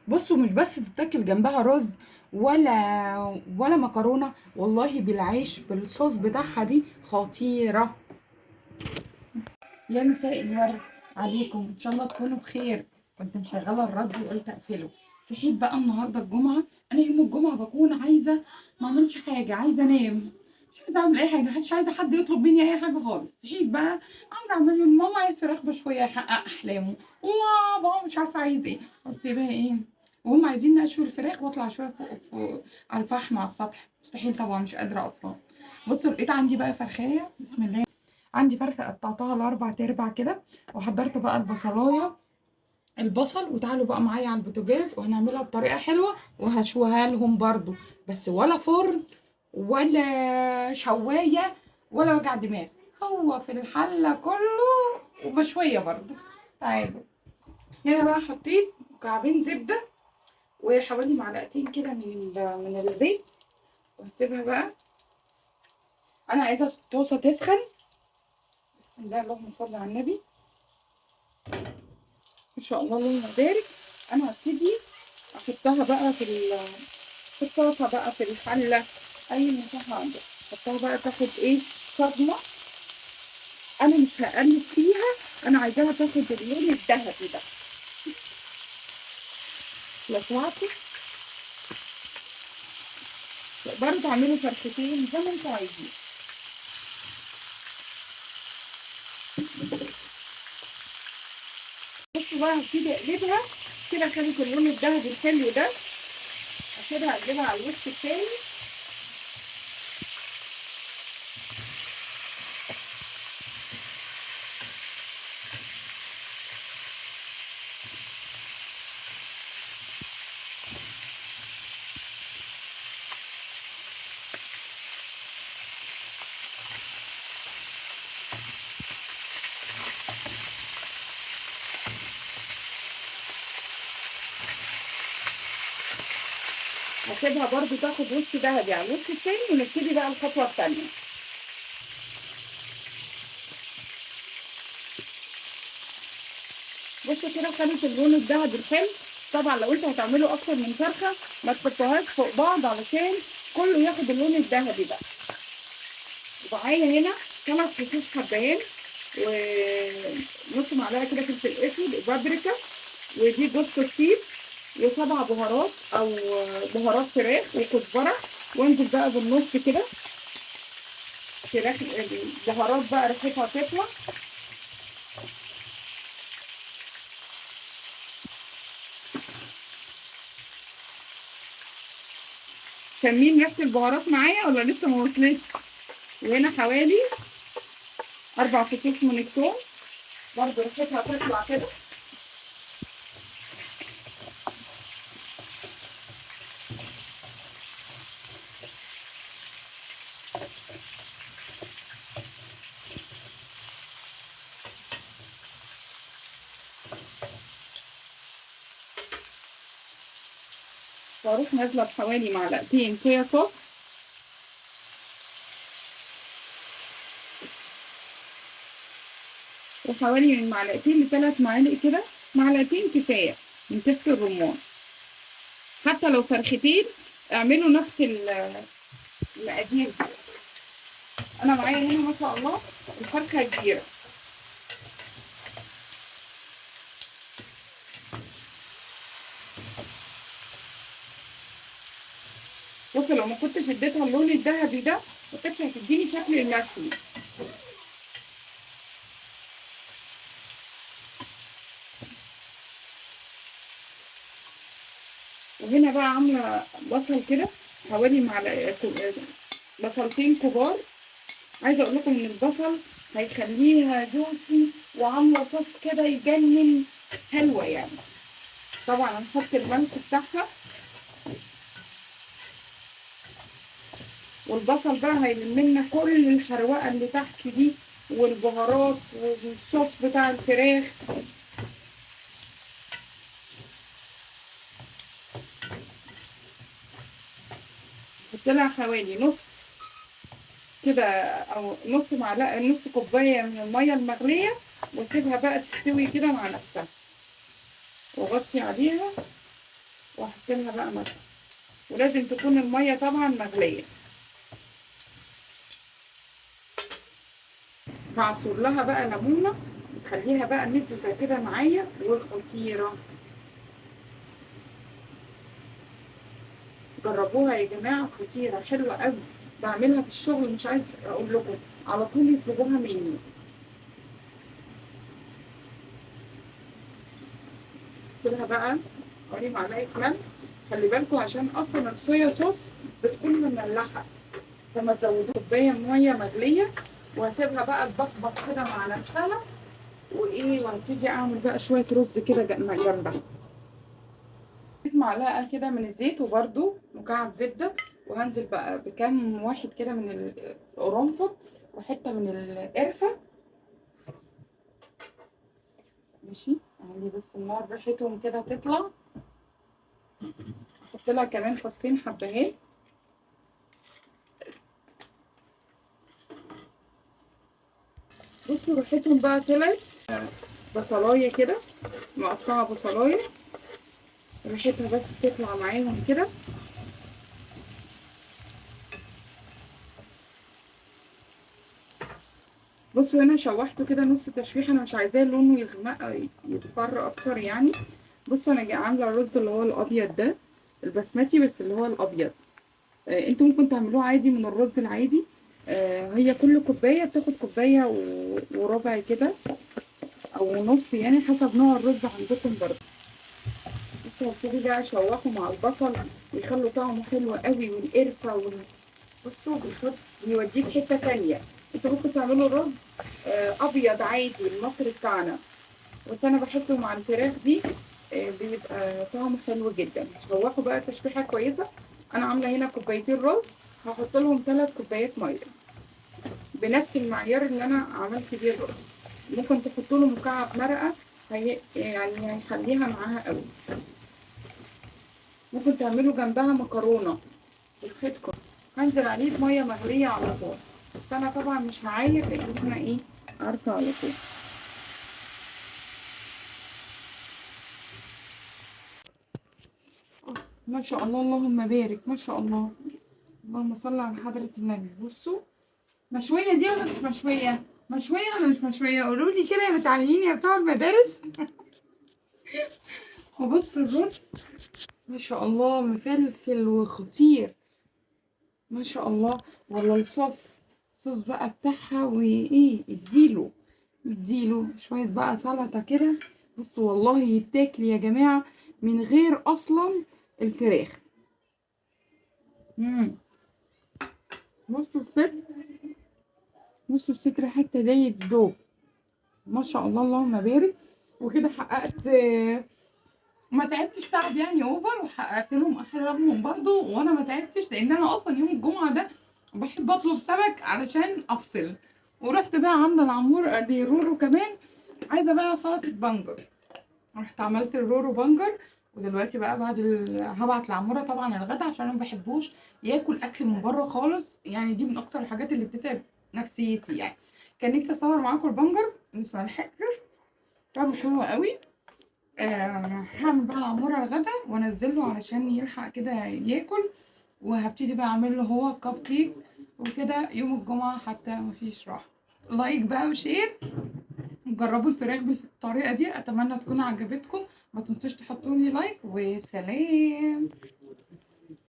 بصوا مش بس تتاكل جنبها رز ولا مكرونه، والله بالعيش بالصوص بتاعها دي خطيرة. يا مساء الورد عليكم، ان شاء الله تكونوا بخير. كنت مشغله الراديو وقلت اقفله. صحيت بقى النهارده الجمعة، انا يوم الجمعة بكون عايزه ما اعملش حاجة، عايزه انام، مش عايزه اعمل اي حاجة، مش عايزه حد يطلب مني اي حاجة خالص. صحيت بقى عمرو عمال يقول ماما عايز فراخ مشوية يحقق احلامه، وبابا مش عارفه عايز ايه. قلت بقى ايه، وهم عايزين اشوي الفراخ واطلع شوية فوق فوق على الفحم على السطح، مستحيل طبعا مش قادرة اصلا. بصوا لقيت عندي بقى فرخايه، بسم الله، عندي فرخة قطعتها لاربع ارباع كده، وحضرت بقى البصلايه البصل، وتعالوا بقى معايا على البوتاجاز وهنعملها بطريقة حلوة وهشويها لهم برضو، بس ولا فرن ولا شوايه ولا وجع دماغ، هو في الحلة كله ومشويه برضو. تعالوا هنا بقى حطيت مكعبين زبدة وحوالي معلقتين كده من الزيت، وهسيبها بقى. انا عايزه الطاسه تسخن. بسم الله، اللهم صل على النبي، ان شاء الله اللهم بارك. انا هبتدي احطها بقى في الطاسه بقى، في الحلة، اي مساحة عندك حطها بقى تاخد ايه صدمة. انا مش هقلب فيها، انا عايزاها تاخد اللون الذهبي ده. لو سمحتوا تقدروا تعملوا فرختين زي ما انتوا عايزين. بصوا بقى هبتدي اقلبها كده، خدت اللون الذهبي الحلو ده، هسيبها اقلبها على الوش التاني. هسيبها برضو تاخد وش ذهبي على الوش التاني، ونبتدي بقى الخطوة التانية. بصوا كده خدت اللون الذهبي الحلو. طبعا لو انتوا هتعملوا اكتر من فرخة ما تحطوهاش فوق بعض علشان كله ياخد اللون الذهبي ده. ومعايا هنا 3 فصوص حبهان ونص معلقة كده فلفل اسود وبابريكا، ودي جوز الطيب، و7 بهارات او بهارات فراخ وكزبره، وانزل بقى بالنص كده فراخ البهارات بقى ريحتها تطلع. شامين نفس البهارات معايا ولا لسه ما وصلتش؟ وهنا حوالي 4 فصوص من الثوم برضه ريحتها تطلع كده. واروح نازله بحوالي معلقتين صويا صوص، وحوالي من معلقتين ل3 معالق كده، معلقتين كفاية من دبس الرمان. حتى لو فرختين اعملوا نفس المقادير دي. انا معايا هنا ما شاء الله الفرخه كبيرة. بصوا لو ما كنتش اديتها اللون الذهبي ده ما كانتش هتديني شكل المشوي. وهنا بقى عامله بصل كده حوالي معلقه، بصلتين كبار. عايزه اقول لكم ان البصل هيخليها جوسي وعامله صوص كده يجنن، حلوة يعني. طبعا هنحط الملح بتاعها، والبصل بقى هيلم لنا كل الحروقه اللي تحت دي والبهارات والصوص بتاع الفراخ. حط لها حوالي نص كده او نص معلقه، نص كوباية من المية المغليه، واسيبها بقى تستوي كده مع نفسها، واغطي عليها. واحط لها بقى مرقه، ولازم تكون المية طبعا مغليه. بعصر لها بقى ليمونه، تخليها بقى مززه كده معايا وخطيرة. جربوها يا جماعة، خطيرة حلوة قوي. بعملها في الشغل، مش عايزه اقول لكم، على طول يطلبوها مني. لها بقى حوالي معلقه ملح، خلي بالكم عشان اصلا الصويا صوص بتكون مملحه، فما تزودوش. كوباية مية مغليه، وهسيبها بقى تبقبق كده مع نفسها. وايه، وهبتدي اعمل بقى شوية رز كده جنبها. معلقه كده من الزيت، وبرده مكعب زبدة، وهنزل بقى بكام واحد كده من القرنفل وحتة من القرفه. ماشي، اعلي بس النار ريحتهم كده تطلع. احط لها كمان فصين حبهان. بصوا ريحتهم بقى طلعت. بصلايه كده مقطعه، بصلايه ريحتها بس تطلع معاهم كده. بصوا هنا شوحته كده نص تشويحه، انا مش عايزاه لونه يغمق يصفر اكتر يعني. بصوا انا عامله الرز اللي هو الابيض ده، البسمتي بس اللي هو الابيض. انتوا ممكن تعملوه عادي من الرز العادي. هي كل كوباية بتاخد كوباية وربع كده او نص، يعني حسب نوع الرز عندكم برضه. بصوا هبتدي بقى اشوحه مع البصل ويخلوا طعمه حلو قوي، والقرفه بصوا بيوديه في حتة تانية. انتوا ممكن تعملوا رز ابيض عادي المصري بتاعنا، بس انا بحطه مع الفراخ دي بيبقى طعمه حلو جدا. شوحوا بقى تشويحه كويسة. انا عامله هنا كوبايتين رز، هحط لهم 3 كوبايات مية بنفس المعيار اللي انا عملت بيه الرز. ممكن تحطوا له مكعب مرقه، يعني هيخليها معاها قوي. ممكن تعملوا جنبها مكرونه براحتكم. هنزل عليه بميه مغليه على طول، بس انا طبعا مش هعاير لان انا ايه عارفه على طول. ما شاء الله، اللهم بارك، ما شاء الله، اللهم صل على حضرة النبي. بصوا مشوية دي ولا مش مشوية؟ مشوية ولا مش مشوية؟ قولوا لي كده يا متعلمين يا بتوع المدارس. وبصوا الرز ما شاء الله مفلفل وخطير ما شاء الله. والله الصوص، الصوص بقى بتاعها وايه، اديله اديله شوية بقى سلطة كده. بصوا والله يتاكل يا جماعة من غير اصلا الفراخ. بصوا الستر، بصوا الستر حتى ده يدوب ما شاء الله، اللهم بارك. وكده حققت، ما تعبتش تعب يعني over، وحققت لهم احلامهم برضو، وانا ما تعبتش لان انا اصلا يوم الجمعة ده بحب اطلب سمك علشان افصل. ورحت بقى عامله العمور دي رورو كمان، عايزه بقى سلطة بنجر، رحت عملت الرورو بنجر. ودلوقتي بقى بعد هبعت لعموره طبعا الغدا عشان انا ما بحبوش ياكل اكل من بره خالص، يعني دي من اكتر الحاجات اللي بتتعب نفسيتي يعني. كان نفسي اصور معاكم البنجر بس ما لحقتش، طعمه حلو قوي. هعمل بقى لعموره الغدا وانزله علشان يلحق كده ياكل، وهبتدي بقى اعمل له هو كب كيك وكده يوم الجمعة حتى مفيش راحة. like بقى و share، جربوا الفراخ بالطريقة دي، اتمنى تكون عجبتكم. ما تنسوش تحطوا لي like، وسلام.